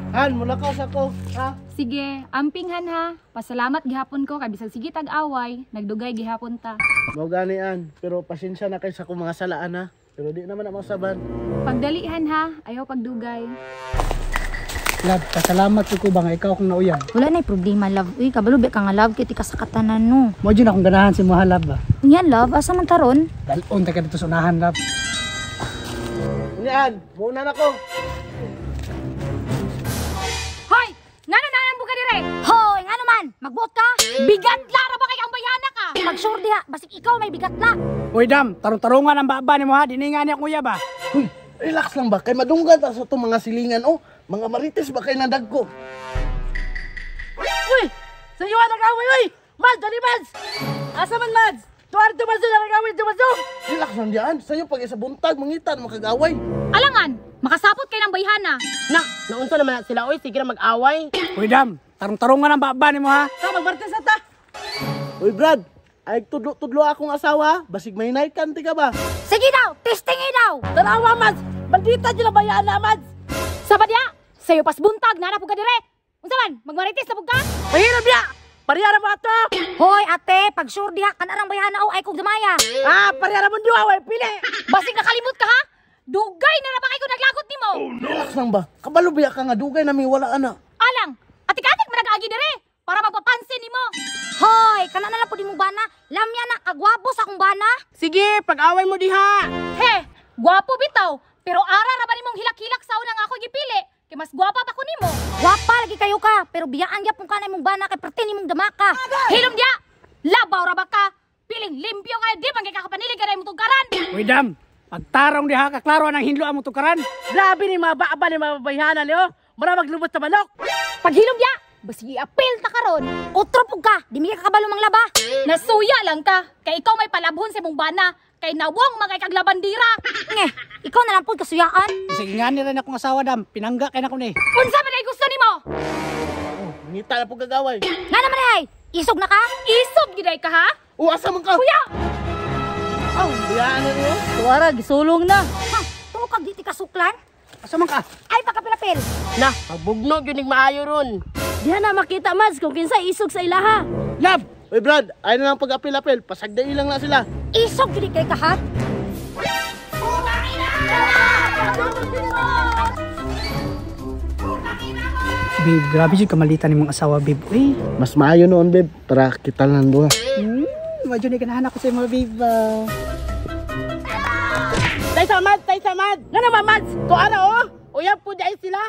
Han, mulakaw sa ko, ha? Sige, ampinghan ha. Pasalamat gihapon ko kay bisag sige tag-away, nagdugay gihapon ta. Mao gani an, pero pasensya na kay sa akong mga salaan ha. Pero di naman na masaban. Pagdalihan ha, ayaw pagdugay. Love, pasalamat ko ba nga ikaw akong nauyab. Wala na problema, love. Uy, kabalo ba ka nga love kay ti kasakatanan no. Mo jud akong ganahan si Muha, love ba. Unya, love, asa man taron? Dalon ta ka dito sa unahan, love. Unya an, muna na ko. Hoy! Ngano na ang buka dire? Hoy, ngano man? Magbuot ka? Bigat lara ba kay ang bayhana ka? Pag-sure diha, basig ikaw may bigat la. Uy, dam, tarong-tarungan ang baba ni Muha, dini nga niya akong uyab ba. Huy, relax lang ba? Kay madunggan ta sa itong mga silingan, oh. Mga marites ba kay nadagko? Uy! Sa iyo nag-away, uy! Mads, dali Mads! Asa man, Mads? Tuwari tumaso na nag-away, tumaso! Relax lang diyan. Sa'yo pag isa buntag, mangita na makagaway. Alangan, makasapot kay ng bayhana. Na, naunsa naman na sila, uy. Sige na mag-away. Uy, dam, tarong-tarungan ang baba ni Muha. Ta, magmartes na ta! Uy, Brad, ay tudlo-tudlo akong asawa. Basig may kan ti ka ba? Sige daw, testingin daw. Tanawa, Mads! Bandita dyan na bayaan na, Mads! Sabadya, sayo pas buntag na na pud ka dire. Unsa man, magmarites na pud ka? Mahirap niya! Parehara mo ato! Hoy, ate, pag-sure diha kanarang bayhana o ay kog damaya. Ah, parehara mo duha, way pili! Basig nakalimot ka ha? Dugay na ra ba kay ko naglagot nimo? Relax lang ba? Kabalo biya ka nga dugay na may wala ana. Alang, atik-atik man nag-agi dire para magpapansin nimo. Hoy, kana na lang pud imong bana. Lamya na kagwapo sa akong bana. Sige, pag-away mo diha! He, gwapo bitaw, pero ara ra ba nimong hilak-hilak sa unang ako gipili? Kay mas gwapa pa ko nimo. Gwapa lagi kayo ka, pero biyaan gyapon ka na imong bana kay perti nimong damaka. Hilom diya. Labaw ra ba ka? Piling limpyo kayo di man kay kakapanilig ka imong tugkaran. Uy, dam, pagtarong diha ka klaro ang hinlo among tukaran. Grabe ni mga baaba ni mga bayhana niyo! Mura maglubot sa manok! Paghilom diya, basig iapil ta karon. Otro pug ka, di mi ka kabalo manglaba. Nasuya lang ka, kay ikaw may palabhon sa imong bana, kay nawong mga ikaglabandira. Nge, ikaw na lang pud kasuyaan. Bisag ingani rin akong asawa, dam, pinangga kay nako ni. Unsa man ay gusto nimo? Oh, ngita na po gagaway. Nga naman ay, isog na ka? Isog giday ka ha? O, asa man ka? Kuya, Aw, biyaan na niyo. Tuwara, gisulong na! Ha, tuo kag di ti kasuklan? Asa man ka? Ay pagkapilapil. Na, magbugnog yun yung maayo ron. Diha na makita, Mads, kung kinsa isog sa ilaha. Love, Uy, Brad, ay na lang pag-apil-apil. Pasagdai lang na sila. Isog gid kay ka ha? Babe, grabe jud kamalitan nimong asawa, babe. Uy, Mas maayo noon, babe. Para kita lang duha. Medyo ni ganahan ako sa imo, babe. Ah. Tay sa Mads, tay sa Mads! Nga naman, Mads! Tuwara, oh! Uyab po dahil sila!